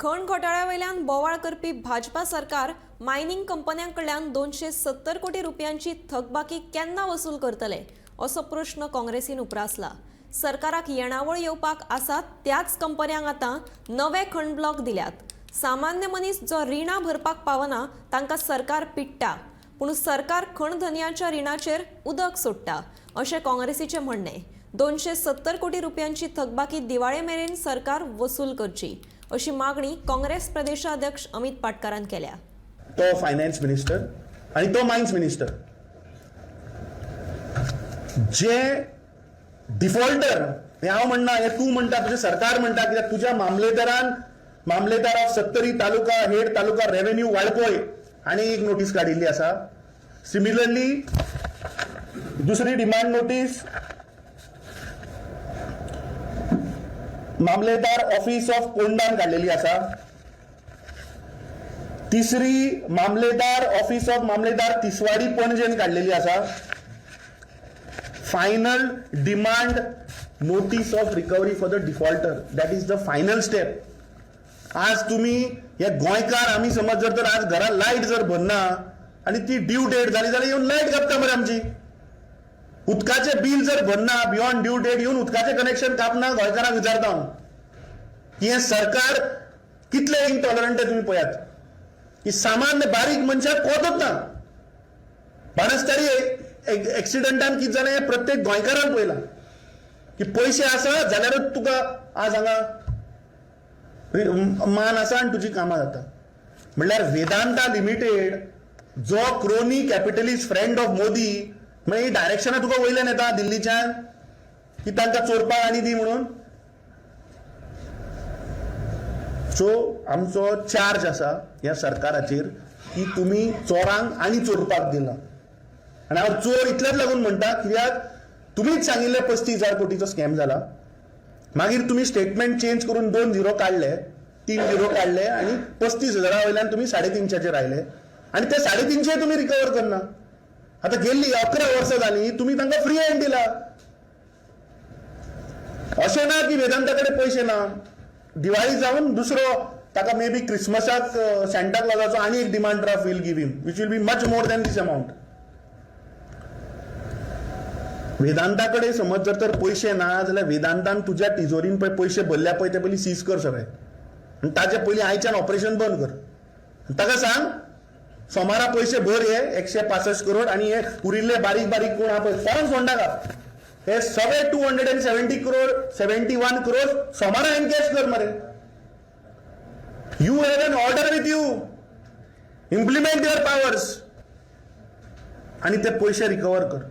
खण घोटाळ्या वयल्यान बोवाळ करपी भाजपा सरकार मायनिंग कंपन्यां कडल्यान 270 कोटी रुपयांची थकबाकी केन्ना वसूल करतले, असो प्रश्न काँग्रेसीन उप्रासला. सरकाराक येणावळ येवपाक आसा त्याच कंपन्यांक आतां नवे खण ब्लॉक दिल्यात. सामान्य मनीस जो रिणां भरपाक पावना तांकां सरकार पिडटा, पूण सरकार खण धनयांच्या रिणाचेर उदक सोडटा, अशें काँग्रेसीचें म्हणणें. 270 कोटी रुपयांची थकबाकी दिवाळे मेरेन सरकार वसूल करची, अशी मागणी काँग्रेस प्रदेशाध्यक्ष अमित पाटकारान केल्या. तो फायनान्स मिनिस्टर आणि तो मायन्स मिनिस्टर जे डिफॉल्टर, हे हांव म्हणना, हे तूं म्हणटा, तुजें सरकार म्हणटा. कित्याक तुज्या मामलेदारान, मामलेदार of Sattari taluka, head taluka revenue Valpoi हांणी एक नोटीस काडिल्ली आसा. सिमिलरली दुसरी डिमांड नोटीस मामलेदार ऑफिस ऑफ पोंडान काडलेली आसा. तिसरी मामलेदार ऑफिस ऑफ मामलेदार तिसवाडी पणजेन काडलेली आसा. Final demand notice of recovery for the defaulter, that is the final step. आज तुम्ही हे गोंयकार आमी समज जर तर आज घरा लायट जर भरना आनी ती ड्यू डेट जाली जाल्यार येवन लायट कापता मरे आमची. उदकाचें बील जर भरना, बियॉन्ड ड्यू डेट येवन उदकाचें कनेक्शन कापना. गोंयकारांक विचारता हांव की हें सरकार कितलें इनटॉलरंट तें तुमी पळयात, की सामान्य बारीक मनशाक कोतच ना. बाणस्तारी एक्सिडंटान कितें जालें हें प्रत्येक गोंयकारान पळयलां, की पयशे आसा जाल्यारूच तुका आज हांगा मान आसा आनी तुजी कामां जाता. म्हणल्यार वेदांता लिमिटेड जो crony capitalist friend of Modi, म्हणजे ही डायरेक्शनां तुका वयल्यान येता दिल्लीच्यान की तांकां चोरपाक आनी दी म्हणून. सो आमचो चार्ज आसा ह्या सरकाराचेर की तुमी चोरांक आनी चोरपाक दिला. आनी हांव चोर इतल्याच लागून म्हणटा, कित्याक तुमीच सांगिल्लें 35,000 कोटीचो स्कॅम जाला. मागीर तुमी स्टेटमेंट चेंज करून दोन झिरो काडले, तीन झिरो काडले आनी 35 हजारा वयल्यान तुमी 350चेर आयले आनी ते 350 तुमी रिकवर करना. आतां गेल्ली 11 वर्सां जालीं, तुमी तांकां फ्री हँड दिला. अशें ना की वेदांता कडेन पयशे ना. दिवाळी जावन दुसरो ताका मे बी क्रिसमसाक सँटा क्लॉजाचो आनी एक demand draft will give him, which will be much more than this amount. Vedanta कडेन समज जर तर पयशे ना जाल्यार वेदांतान तुज्या तिजोरीन पळय पयशे भरल्या पळय, ते पयलीं सीज कर सगळे आनी ताजे पयलीं आयच्यान ऑपरेशन बंद कर आनी ताका सांग, सोमारा पयशे भर हे 165 करोड आनी हे उरिल्ले बारीक बारीक कोण आहा पळय, कोणाक सोडनाका, हे सगळे 270 crore, 71 crore सोमारा एनकॅश कर मरे. You have an order with you, implement your powers आनी ते पयशे रिकवर कर.